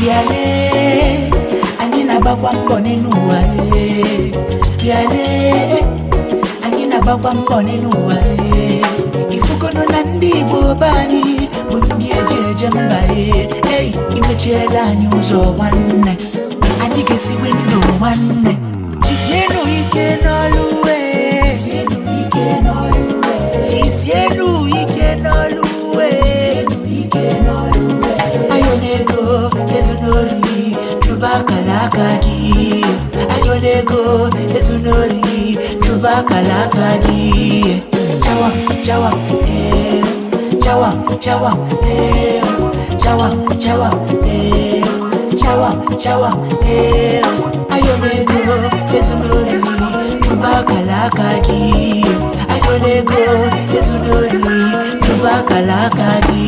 Bịalee, anyị na-agbakwa mbọ n'elu ụwa ee. Bịalee, anyị na-agbakwa mbọ n'elu ụwa ee. Ifugono na ndị Igbo be anyị bụ ndị eji eje mba ee. Ei, imechiela anyị ụzọ nwanne, anyị ga-esigbe ndụ nwanne. Jisienụ ike n'ọlụ ee. Jisienụ ike n'ọlụ ee. Ayọ̀lẹ́gò ezunori, chụba akara aka gị. Ayọ̀lẹ́gò ezunori, chụba akara aka gị. Chawa chawa eh, chawa chawa eh, chawa chawa eh, chawa chawa eh. Ayọ̀lẹ́gò ezunori, chụba akara aka gị. Ayọ̀lẹ́gò ezunori, chụba akara aka gị.